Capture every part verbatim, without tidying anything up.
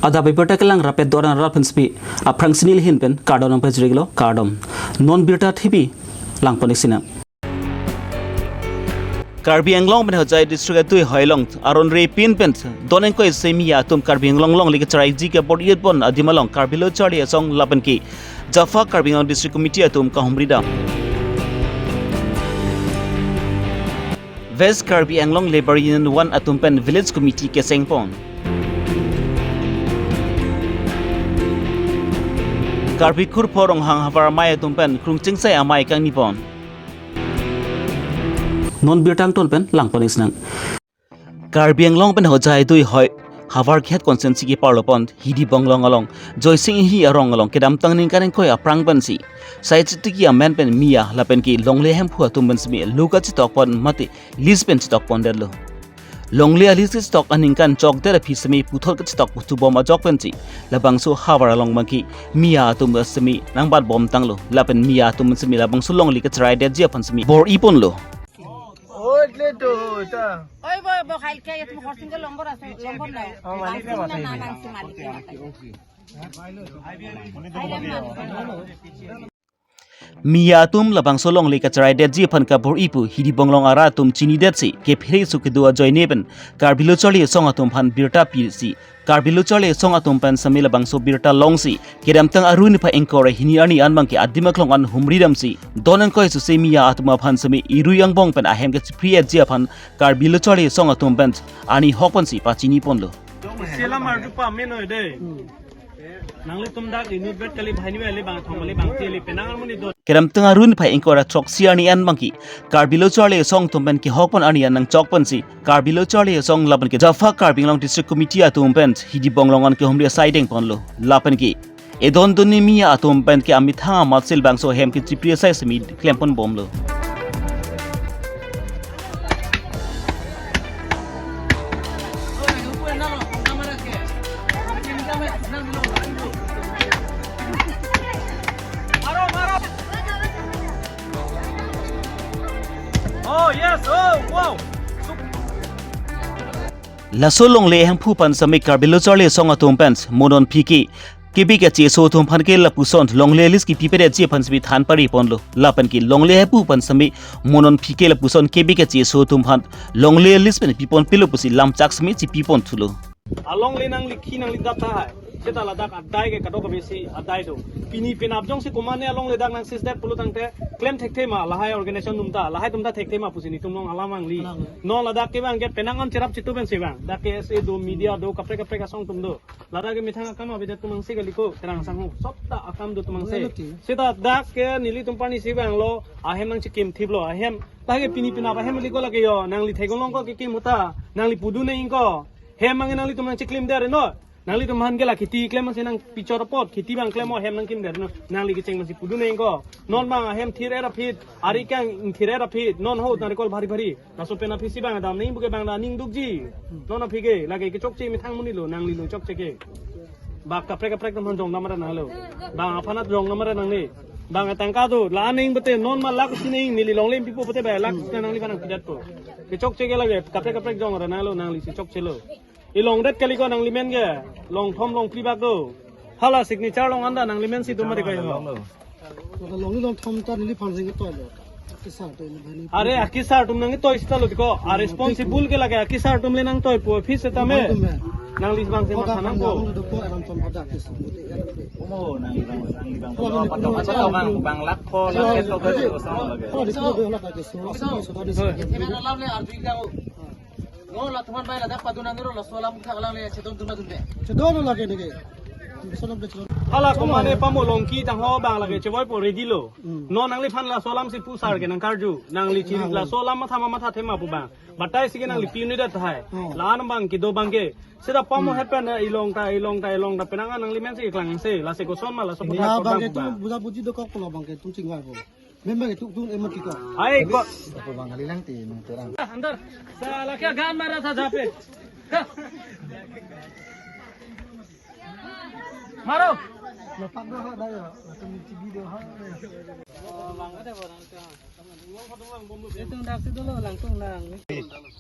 Adap abirta kelang rapet doran rat pensi aphrangsi neli ahin pen kardom nangpajirlo, kardom. Non birta thipi langpon-ik sinang. Karbi Anglong pen Hojai district atui Hoilong aron repin pen don ingkoi isi miya atum Karbi Anglong longle kacheraiji kebor-ipon adim along Karbi Lo Charli Asong lapen ke Jaffah Karbi Anglong District Committee atum kahumri dam. West Karbi Anglong Labour Union one atum pen Village Committee kesengpon. Karbi Kurpho Ronghang havar amei atum pen Krungchengsai amei kangnipon. Non birta angton pen langpon-ik sinang. Karbi Anglong pen Hojai atui Hoi havar kehai constituency keparlopon Hidi Bonglong along Joysing Enghi arong along kedamtang ningkan ingkoi aphrang pensi sai chitiki amen pen miya lapen ke longle hemphu atum pen semi lo kachitokpon mate lease pen chitokpondetlo. Longle a-lease kachitok aningkan chokdet aphi semi puthot kachitok puthubom ajok pensi labangso havar along abangke miya atum semi nangbatbomtanglo lapen miya atum semi labangso longle kacheraidetji aphan semi bor-iponlo. Oi, bo, bo, khail ke, itu khorsin ke lombor ase, lombor nai. Oh, malik ke. Khorsin na, na, na, si malik ke. Miya atum labangso longle kacheraidetji aphan kabor-i pu Hidi Bonglong arat atum chinidetsi kephere su kedo ajoine pen Karbi Lo Charli Asong atum aphan birta pisi Karbi Lo Charli Asong atum pen semi labangso birta longsi kedamtang arni niphai ingkoi ra hini arni an abangke adim aklong an humri damsi don ingkoi isi miya atum aphan semi irui angbong pen ahem kachipri-etji aphan Karbi Lo Charli Asong atum pen arni ahok pensi pachiniponlo. Selam arju pame noi dei. Nanglitum dak inut bet kali banghini le bangthom le bangphli le penang armuni do. Kedamtang arni niphai ingkoi ra throksi arni an abangke Karbi Lo Charli Asong atum pen kehokpon arni an nangchok pensi Karbi Lo Charli Asong lapen ke Jaffah Karbi Anglong District Committee atum pen Hidi Bonglong an kehumri asai dengponlo lapen ke edon donni miya atum pen ke amethang amatsi labangso ahem kachipri asai semi klemponbomlo. Oh, yes, oh, wow. Laso longle hemphu pen semi Karbi Lo Charli Asong atum pen mo non aphi ke kebe kacheso atum aphan ke lapuson longle lease kepipedetji aphan semi than pariponlo lapen ke longle hemphu pen semi mo non aphi ke lapuson kebe kacheso atum aphan longle lease pen piponpilo pusi lamchak semi chipiponthulo. Alongle nangli khi nangli dap tahai. Seta ladak adai ke kadokave si adai do. Pini penap jongsi komatne alongle dak nang seize det pulo tangte klem thekthe ma lahai organization atum ta, lahai atum ta thekthe ma pusi netum along alam vangli. Alam. Non ladak ke abangke penang an cherap chitu pensi vang. Dak K S A do, media do, kaprek kaprek asong atum do. Ladak ke methang akam avedet atum angse kali ko, terang sangho. Sob ta akam do atum angse. Oke. Seta dak ke nelitum pani si vanglo, ahem nangchikim thiplo, ahem. Lake pini penap ahem liko lake yo, nangli theklong ko kekim ahut ta, nangli pudun nang ingko. Hem abang nanglitum nangchiklim der no. Nanglitum aphan ke la kheti klem si nangpichor apot, kheti abang klem o hem nangkim der no. Nangli kecheng pensi pudun nang ingko. Non abang ahem thir-et aphi, ari kang thir-et aphi, non ahut nang recall bhari bhari. Laso pen aphi si abang dam nang pu ke abang da aning dukji. Non aphi ke, lake kechokche methang amonit lo, nangli lo chokche ke. Bang kaprek kaprek atum aphan jong dam ra nanglo. Bang aphan at jong dam ra nangne. Bang tangka do, la aning bete non ma lakh si nang, neli longle pipo bete ba lakh si nangliphan nangpidetpo. Kechokche ke lake, kaprek kaprek jong ra nanglo, nangli si chokchelo. Ilongdet kali ko nanglimen ke, longthom longphli bak do. Hala signature along anta nanglimen si atum mari ko yo. Longle longthom ta neliphan si nangtoilo. Akesar atum le banghini. Are akesar atum nangtoi seta lo tiko. A responsible ke lake akesar atum le nangtoipo office seta me. Nangli abang si matha nangpo. Omo, nangli abang, nangli abang. Bang, bang lakh ko, lakh ko, lakh ko. No, la thuman bai ladak padun nangro, laso alam thak lang le chedondun dunde. Chedon lake neke. Hala komatne pamo longki tangho abang lake chevoipo ready lo. Hmm. No nangliphan laso alam si pu sar ke nangkarju. Nangli chiri laso alam matha ma mathathe ma pu abang. Batai si ke nangli pi unit tahai. Hmm. La-an abang kedo abangke. Seta pamo happen, eh, ilong ta, ilong ta, ilong ta penang an nanglimen si keklang se. Lasi koson ma laso pu thak abangke abang tu pu abang. Buja buji dokok pulo abangke tum chingvaipo. Memang itu tu emak kita. Ai, kok. Apa bang kali lang ti nung terang. Ah, andar. Sala kya gaan mara tha jape? Ha. Maro. Lepak doh, dah ya. Langsung cuci video, ha. Itu dak situ lo, langsung nang.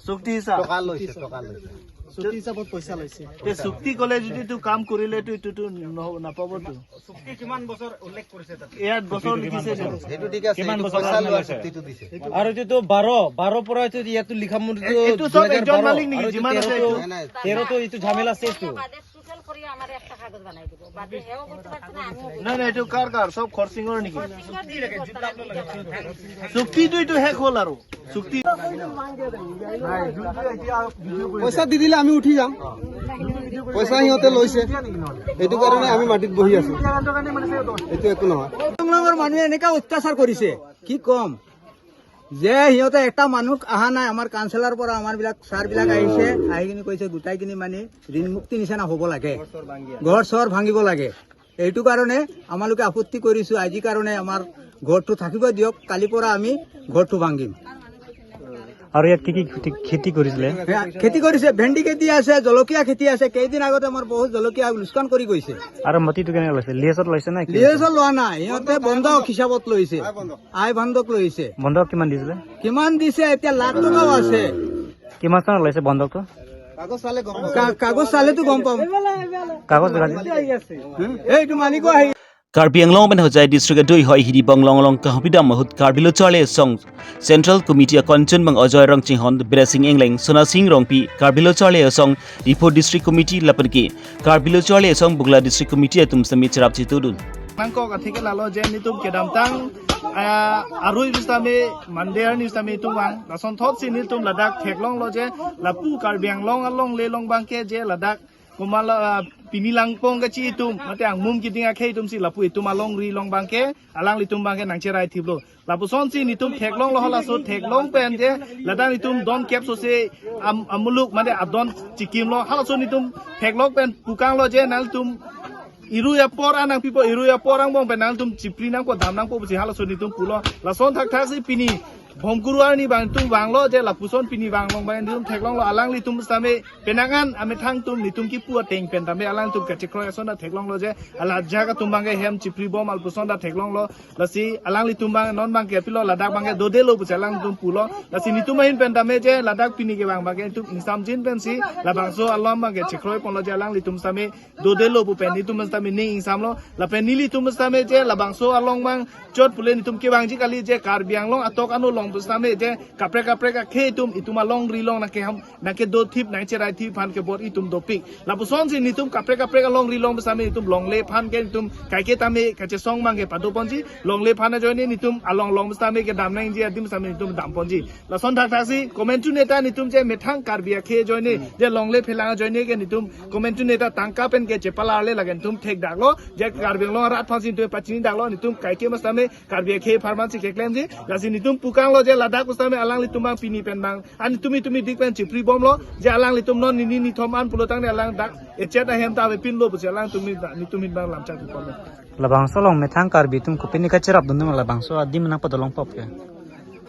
Sukti sa. Tokalo sa, tokalo sa. চুক্তি হিচাপত পইচা লৈছে। তে চুক্তি ক'লে যদি এইটো কাম কৰিলে তো এইটোতো ন-, নাপাবতো। চুক্তি কিমান বছৰ উল্লেখ কৰিছে তাত? ইয়াত বছৰ লিখিছে যে। সেইটো ঠিক আছে, কিমান এইটো বছৰ পইচা লোৱা লৈছে? চুক্তিটো দিছে। আৰু এইটোতো বাৰ, বাৰ পৰা এইটো ইয়াতো লিখা মোৰ এইটো চব দুহেজাৰ বাৰ, একজন মালিক নেকি? আৰু এইটো যিমান আছে তেৰটো, এইটো? নাই, নাই। তেৰটো এইটো ঝামেলা আছে এইটো। বাদে টোটাল কৰি আমাৰ একটা কাগজ বনাই দিব। বাদে সেও করতে পারছে না, আমিও করতে নাই, নাই, এইটো কাৰ কাৰ? চব খৰচিঙৰ নেকি? পারছি না। চুক্তিটো এইটো শেষ হ'ল আৰু। চুক্তি পইচা দি দিলে আমি উঠি যাম। পইচা সিহঁতে লৈছে, সেইটো কাৰণে আমি মাটিত বহি আছো। এইটো একো নহয়। লংলঙৰ মানুহে এনেকা অত্যাচাৰ কৰিছে, কি কম, যে সিহঁতে এটা মানুহ অহা নাই। আমাৰ কাউন্সিলৰ পৰা আমাৰ বিলাক ছাৰ বিলাক আহিছে, আহি কিনি কৈছে গোটাই কিনি মানে ঋণ মুক্তি নিচিনা হ'ব লাগে, ঘৰ চৰ ভাঙিব লাগে। এইটো কাৰণে আমালোকে আপত্তি কৰিছো। আজি কাৰণে আমাৰ ঘৰটো থাকিব দিয়ক, কালিৰ পৰা আমি ঘৰটো ভাঙিম। আৰু ইয়াত কি কি খেতি, খেতি কৰিছিলে? ইয়াত খেতি কৰিছে, ভেন্দি খেতি আছে, জলকীয়া খেতি আছে। কেইদিন আগতে আমাৰ বহুত জলকীয়া লোকচান কৰি গৈছে। আৰু মাটিটো কেনেকে লৈছে? লিজত লৈছে নে কি? লিজত লোৱা নাই, সিহঁতে বন্ধক হিচাপত লৈছে, আই বন্ধক লৈছে। বন্ধক কিমান দিছিলে? কিমান দিছে এতিয়া? লাখ টকাও আছে। কিমান চনত লৈছে বন্ধকটো? কা-, কাগজ চালেতো গম পাম। কাগজ দেখাইছে? হুম? এইটো মালিকো আহি Karbi Anglong pen Hojai district adui hoi Hidibong Longlong kahopidam ahut Karbi Lo Charli Asong Central Committee akonchun bang Ajoy Rongchinghon, Biresing Engleng, Sonasing Rongpi, Karbi Lo Charli Asong Diphu District Committee lapen ke Karbi Lo Charli Asong Bugla District Committee atum sitame cherap chetudun. Nangkok atheke lalo je nelitum kedamtang, ah, arui sitame Monday arni sitame itum vang. Lasonthotsi nelitum ladak theklonglo je lapu Karbi Anglong alongle along abangke je ladak komatlo, ah, pini langpong kachi itum, mate angmum kiding akhei atumsi lapu itum alongri along abangke, alanglitum abangke nangcherai thiplo. Lapusonsi nelitum theklonglo, halaso theklong pen je ladak nelitum don kep sose am-, amuluk mate adon chikimlo. Halaso nelitum theklong pen pukanglo je nanglitum irui apor an nangpipo, irui apor angbong pen nanglitum chipri nangpo, dam nangpo pusi halaso nelitum pulo. Lason thakthaksi pini Bhomkuru arni abang nelitum vanglo je lapuson pini vang along abang nelitum theklonglo, alanglitum sitame penang an amethang atum nelitum kipu ateng pen tame alanglitum kachekroi ason ta theklonglo je, ala ajahak atum abangke hem chipri bom lapuson ta theklonglo. Lasi alanglitum abang non abangke pilo, ladak abangke dodelo pusi alanglitum pulo. Lasi nelitum ahin pen tame je ladak pini kevang abangke nelitum ingsamjin pensi labangso along abangke chekroi ponlo je alanglitum sitame dodelo pu pen nelitum sitame ning ingsamlo. Lapen nelitum sitame je labangso along abang chot pule nelitum kevangji kali je Karbi Anglong atok ano along pu sitame je kaprek kaprek akhei atum itum alongri along nangkeham nangkedo thip nangcherai thip aphan kebor itum dopik. Lapusonsi nelitum kaprek kaprek alongri along pu sitame itum longle aphan ke itum kaike tame kachesong abangke padoponji, longle aphan ajoine nelitum along along pu sitame kedam nangji adim sitame itum damponji. Lason thakthaksi komantu neta nelitum je methang Karbi akhei ajoine je longle phelang ajoine ke nelitum komantu neta tangka pen ke chepalarle, lake nelitum thekdaklo je Karbi Anglong arat aphansi nelitum pachinidaklo, nelitum kaike ma sitame Karbi akhei apharmansi keklemji. Lasi nelitum pukanglo je ladak pu sitame alanglitum abang pini pen abang an tumi tumi dik pen chipri bomlo je alanglitum non nini nithom an pulo tangte alang dak echet ahem ta avepinlo pusi alanglitum nelitum ahin abang lamchak ponlo. Labangso along methang Karbi atum kopine kacherapdun labangso adim nangpadolongpo ke?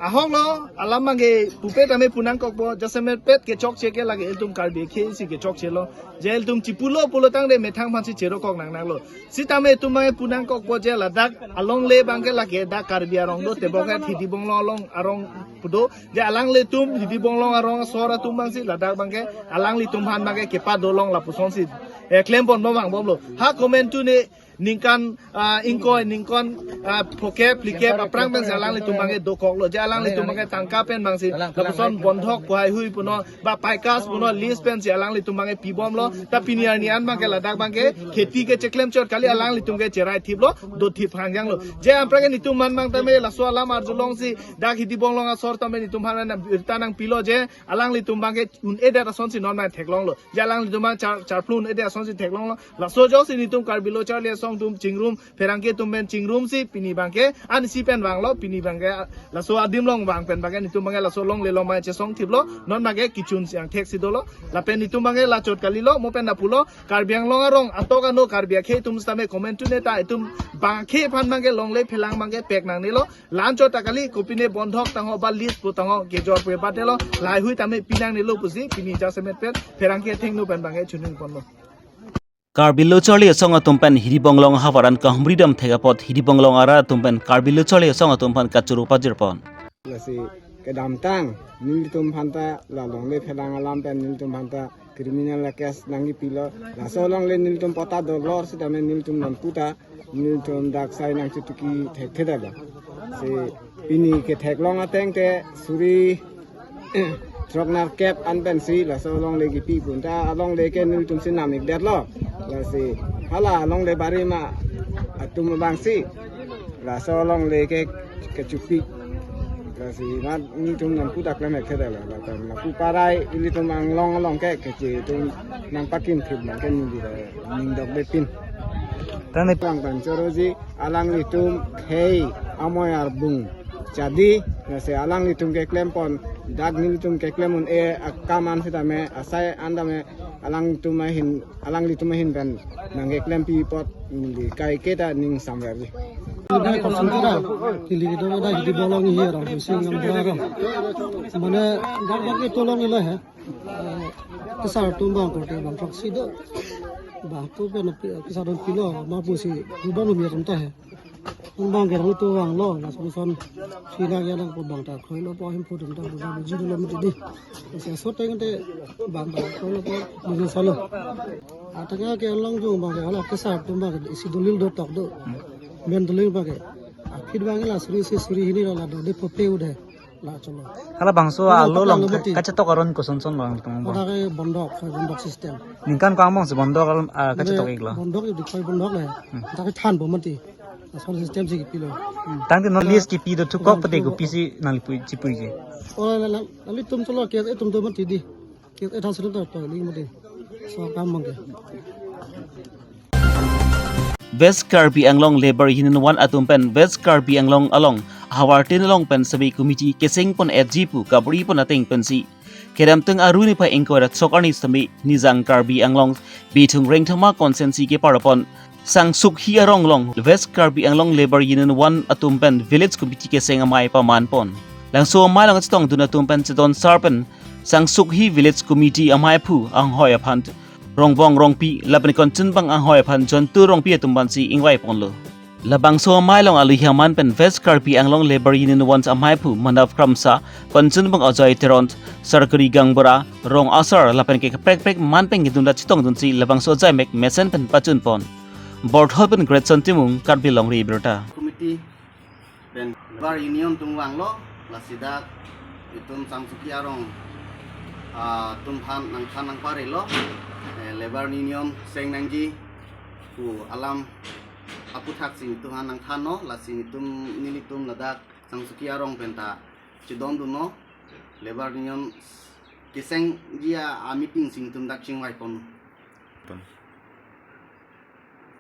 Ahoklo, alam abangke pupe tame pu nangkokpo, jasemet pet kechokche ke lake ilitum Karbi akhei si kechokchelo. Je ilitum chipulo pulo tangte methang aphansi cherokok nangnanglo. Sitame itum abangke pu nangkokpo je ladak alongle abangke lake dak Karbi arong do, tebok ke Hidibong Longlong arong pu do. Je alanglitum Hidibong Longlong arong asor atum abangsi ladak abangke alanglitum aphan abangke kepadolong lapusonsi, eh, klempon bom vangbomlo. Ha komantu ne ningkan, ah, ingkoi, ningkan, ah, phokep, phlikep aphrang pensi alanglitum abangke dokoklo. Je alanglitum abangke tangka pen abangsi lapuson bondhok pu haihui punon, ba paikas punon, lease pensi alanglitum abangke pibomlo. Ta pini arni an abangke ladak abangke kheti ke cheklem chot kali, alanglitum ke cherai thiplo, do thip hangjanglo. Je aphrang ke nelitum man abang tame laso alam arjulongsi dak Hidibong Long asor tame nelitum aphan birta nangpilo je alanglitum abangke un-edet asonsi non abang theklonglo. Je alanglitum abang char, charplu un-edet asonsi theklonglo. Laso ajoksi nelitum Karbi Lo Charli Asong atum chingrum, pherangke atum pen chingrumsi pini abangke ansi pen vanglo, pini abangke laso adim along vang pen abangke nelitum abangke laso alongle along abang chesong thiplo, non abangke kechunsi angthek si dolo. Lapen nelitum abangke lachot kalilo, mo pen lapulo, Karbi Anglong arong atok ano Karbi akhei atum sitame komantu neta itum abangke aphan abangke longle phelang abangke pek nangnelo. La-anchot ta kali, kopine bondhok tangho ba lease pu tangho kejor pu ebat delo, lahaihui tame pi nangnelo pusi pini jasemet pen pherangke athengno pen abangke choningponlo. Karbi Lo Charli Asong atum pen Hidibong Long ahavar an kahumri damthek apot Hidibong Long arat atum pen Karbi Lo Charli Asong atum aphan kachoro pajirpon. Lasi kedamtang nelitum aphanta la longle phelang alam pen nelitum aphanta criminal case nangkepilo. Laso alongle nelitum patta dolor sitame nelitum nonputa nelitum dak sai nangchituki thekthedetlo. Si pini ketheklong ateng te suri throknerkep an pensi laso alongle kipi pu ta alongle ke nelitum si nam-ikdetlo. Lasi hala alongle bari ma atum abangsi laso alongle ke kechupi. Lasi mat nelitum nonputa klem-ikthedetlo. Lapen lapu parai ilitum anglong along ke keche atum nangpakinthip nang ke neli ningdok bepin. Tane pang pan choroji alanglitum khei amoi arbung chadi, lasi alanglitum keklempon, dak nelitum keklem un-e akam an sitame asai an tame alangtum ahin, alanglitum ahin pen nangkeklempi apot neli kaiketa ning samverji. Ini kosong kira, kili kita ada di bolong iya orang, misi ngam orang. Mana dak bagi tolong ilah ya. Kesar atum bang korte bang throksi do. Bang atum pen kesar atum pilo, ma pusi rubang lumia atum ta he. Bang ke rang atum bang lo, lason son sila ya nang ko bang ta khoi lo po hemphu atum ta buja buji lo mati di. Isi asot teng te bang bang khoi lo po buja salo. Atanga ke along jong bang ke hala kesar atum bang ke isi dolil dotok do. Men dolil bang ke. Akhir bang la suri si suri hini la la do de pope udah. La cholo. Hala bangso alo along ka-, kachetok aron kosonson lo tong ba? Pada ke bondok, khoi bondok system. Ningkan ko-an angbong si bondok along, ah, kachetok-iklo? Bondok di khoi bondok le. Hmm. Dak than bom mati. Asal system si kipilo. Tangte non list kipi do thukok pade ko pisi nangli pui chipuiji. Oh, la la la, ilitum cholo ke atum do mati di. Ke ethan silo to to ling mati. So kam bang ke. West Karbi Anglong Labour Union one atum pen West Karbi Anglong along havar tin along pen semi committee kesengpon-etji pu kapripon ateng pensi kedamtang Aru niphai ingkoi ra throk arni semi Nijang Karbi Anglong Bithung Rengthama constituency keparlopon Sangsukhi arong along West Karbi Anglong Labour Union one atum pen village committee keseng amei pamanpon. Labangso amei along chetongdun atum pen chedon sar pen Sangsukhi village committee ameiphu anghoi aphan Rongbong Rongpi lapen Kanchanbang anghoi aphan Jontu Rongpi atum aphansi ingvaiponlo. Labangso amei along aluhi aman pen West Karbi Anglong Labour Union one ameiphu Manav Kramsa, Kanchanbang Ajoy Teron, Sarkari Gaonbura, Rong Asar lapen ke kaprek kaprek man pen kedun ta chetongdunsi labangso ajaimek mesen pen pachunpon. Borthol pen Greatson Timung, Karbi Longri Abirta. Committee pen Labour Union atum vanglo, lasi dak itum Sangsukhi arong, ah, atum aphan nangthan nangparelo, eh, Labour Union seng nangji pu alam aputhak si itum aphan nangthanlo, lasi itum nelitum ladak Sangsukhi arong penta chedondunlo, Labour Union kesengji a, a-meeting si itum dak chingvaipon.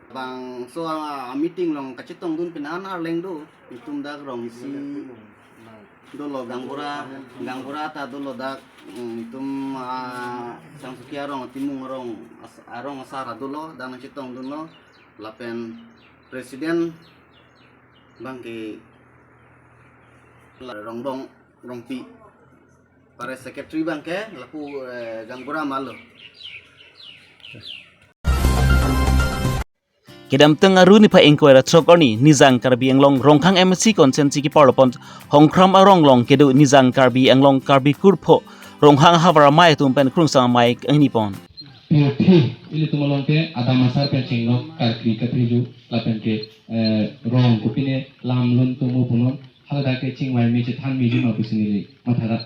Bangso a, a-meeting along kachetongdun pen an arleng do, itum dak rong isi dolo Gaonbura, Gaonbura ta dolo dak, mm, itum, ah, Sangsukhi arong, Timung arong, as-, arong asar dolo, dak nangchetongdunlo, lapen president bang ke la Rongbong Rongpi. Para secretary bang ke lapu, eh, Gaonbura malo. Kedamtang Aru niphai ingkoi ra throk arni Nijang Karbi Anglong Rongkhang M A C constituency keparlopon Hongkhram arong along kedo Nijang Karbi Anglong Karbi Kurpho Ronghang havar amei atum pen krungsang amei kangnipon. Pirthe ilitum along ke adam asar pen chingnok karkli kapriju lapen ke, eh, rong kopine lam lun tumu punon haladak ke chingvai me chethan meji ma pusi neli mathara.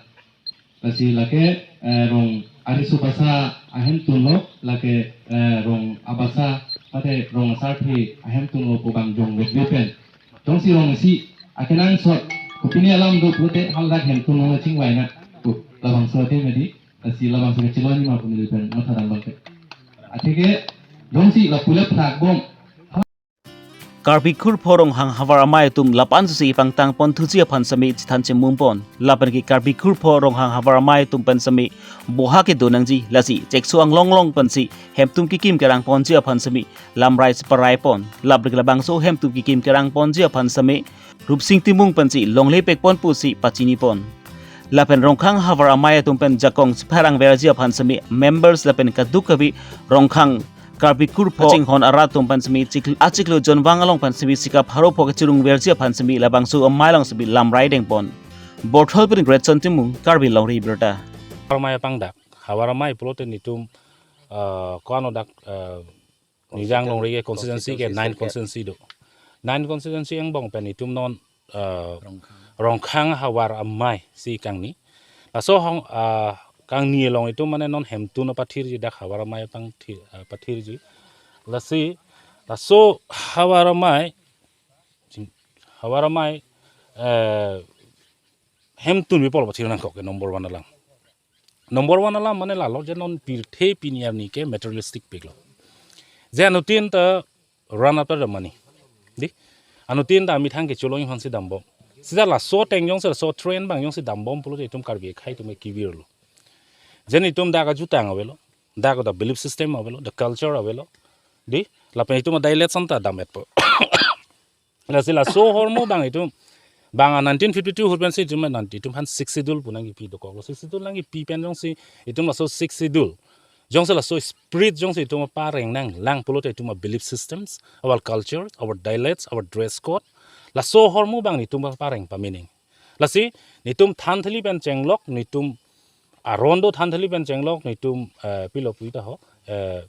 Lasi lake, eh, rong ariso basa ahemtunlo, lake, eh, rong abasa, mate rong asarthe ahemtunlo pu bang jong vetve pen. Jongsi rong isi akenangsot kopine alam do pulote haladak hemtunlo chingvai nang pu labangso ate medi, lasi labangso kacheloni ma pu neli pen mathadam bangke. Atheke jongsi lapu le phrak bom. Karbi Kurpho Ronghang havar amei atum lapu-an susi pangtangpon thuji aphan semi chethan chemumpon. Lapen ke Karbi Kurpho Ronghang havar amei atum pen semi boha kedo nangji, lasi chekso anglong along pensi hemtum kekim kerangponji aphan semi lamrai si paraipon. Lapen ke labangso hemtum kekim kerangponji aphan semi Rupsing Timung pensi longle pekpon pusi pachinipon. Lapen Rongkhang havar amei atum pen jakong si pherangverji aphan semi members lapen kadokave Rongkhang Karbi Kurpho chinghon arat atum pen semi chikl-, achiklo jonvang along pen semi sikap haro pho kachirungverji aphan semi labangso amei along semi lamrai dengpon. Borthol pen Greatson Timung, Karbi Longri Abirta. Havar amei pangdak, havar amei pulote netum ah, ko-an dak, ah, Nijang Longri ke constituency ke nine constituency do. Nine constituency angbong pen itum non, ah, Rongkhang. Rongkhang havar amei si kangni. Laso hong, ah, kangni along itum mane non hemtun apathirji, dak havar amei apangthir, ah, pathirji. Lasi, laso havar amei, jing-, havar amei, eh, hemtun bipol pathir nangkok ke number one alam. Number one alam mane lalo je non pirthe pini arni ke materialistic piklo. Je anuttin ta run after the money. Di? Anuttin ta amethang kecholong aphansi dambom. Sita laso ateng jongsi, laso trend abang jongsi dambom pulote itum Karbi akhei atum ke kevirlo. Je itum dak ajutang avelo, dak the belief system avelo, the culture avelo. Di? Lapen itum a-dialect anta dam-etpo. Lasi laso ahormu abang itum, bang nineteen fifty-two ahut pensi itum, nanti itum aphan Sixth Schedule pu nangkipi dokoklo. Sixth Schedule nangkipi pen jongsi itum laso Sixth Schedule, jongsi laso spirit jongsi itum apareng nanglang pulote itum a-belief systems, our culture, our dialects, our dress code, laso ahormu abang itum apareng pame nang. Lasi nitum thanthili pen chenglok, nitum aron do thanthili pen chenglok, nitum, eh, pilo pu ta ho, eh,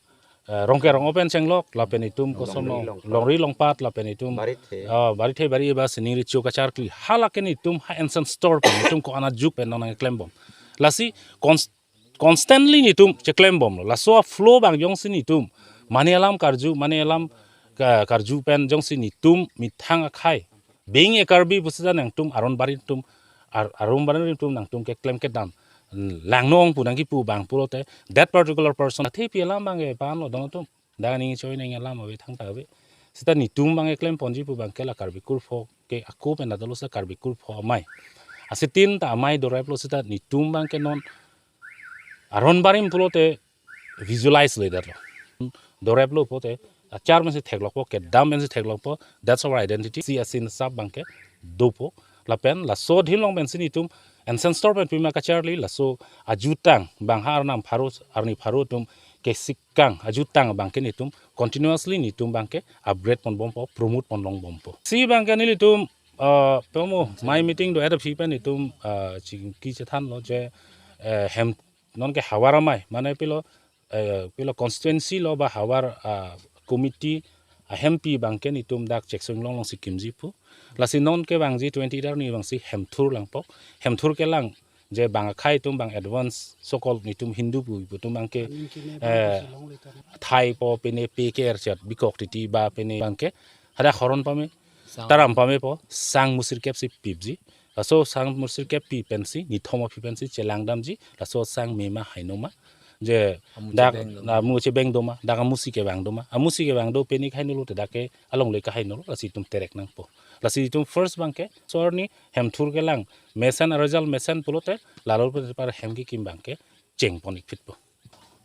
eh, Rongke Rong-o pen chenglok, lapen itum koson Longri long, Longpat. Longri Longpat, lapen itum, Barithe. Ah, Barithe Bari ba sining recho kacharkli. Halake nitum ha ancestor pen, nitum ko-an ajuk pen nang klembom. Lasi cons-, constantly nitum cheklembomlo. Laso a-flow abang jongsi nitum mane alam karju, mane alam ka-, karju pen jongsi nitum methang akhei, being a Karbi pusita nangtum aron barim atum, ar-, aron barim atum nangtum keklem kedam langnon pu nangkipu abang pulote, that particular person athe pi alam abang ke panlo don atum. Dak ning choi ning alam ave thangta ave. Sita nitum abang keklemponji pu abang ke la Karbi kurpho ke ako pen adolo sa Karbi kurpho amei. Asitin ta amei doreplo sita nitum abang ke non aron barim pulote visualize le detlo. Doreplo pulote achar pensi theklokpo, kedam pensi theklokpo, that's our identity. Si asin sap abang ke dopo. Lapen laso adim along pensi nitum ancestor pen pima kacharli, laso ajutang abang ha arnam pharo, arni pharo atum kesikang ajutang abang ke nitum continuously nitum abang ke upgrade ponbompo, promote ponlongbompo. Si abang ke nelitum, ah, pemo amei meeting do-et aphi pen itum, ah, chingki chethanlo je, eh, hem non ke havar amei, mane pilo, eh, pilo constituency lo ba havar, ah, committee ahempi abang ke nitum dak Cheksong Longlong si kimji pu. Lasi non kevangji twenty-eight arni abangsi hemthur langpo. Hemthur kelang je bang akhei atum bang advance so-called nitum Hindu pu, pu atum abang ke, eh, thai po pine pe ke erchet bikok titi ba pine abang ke hadak horon pame, sang, taram pamepo, sang musirkep si pipji. Laso sang musirkep pi pensi, nithom aphi pensi chelang damji, laso sang mema hainoma. Je amu dak chebeng doma, amu chebeng doma, dak amusi kevang doma. Amusi kevang do pini kahainolo te dak ke alongle kahainolo, lasi itum terek nangpo. Lasi itum first abang ke, so arni hemthur kelang mesen, aresult mesen pulote, lalo pen par hem kekim abang ke chengpon-ikphitpo.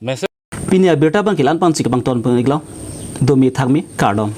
Mesen. Pini abirta abang ke la-an pensi kebang ton pon-iklo. Domi thakmi, kardom.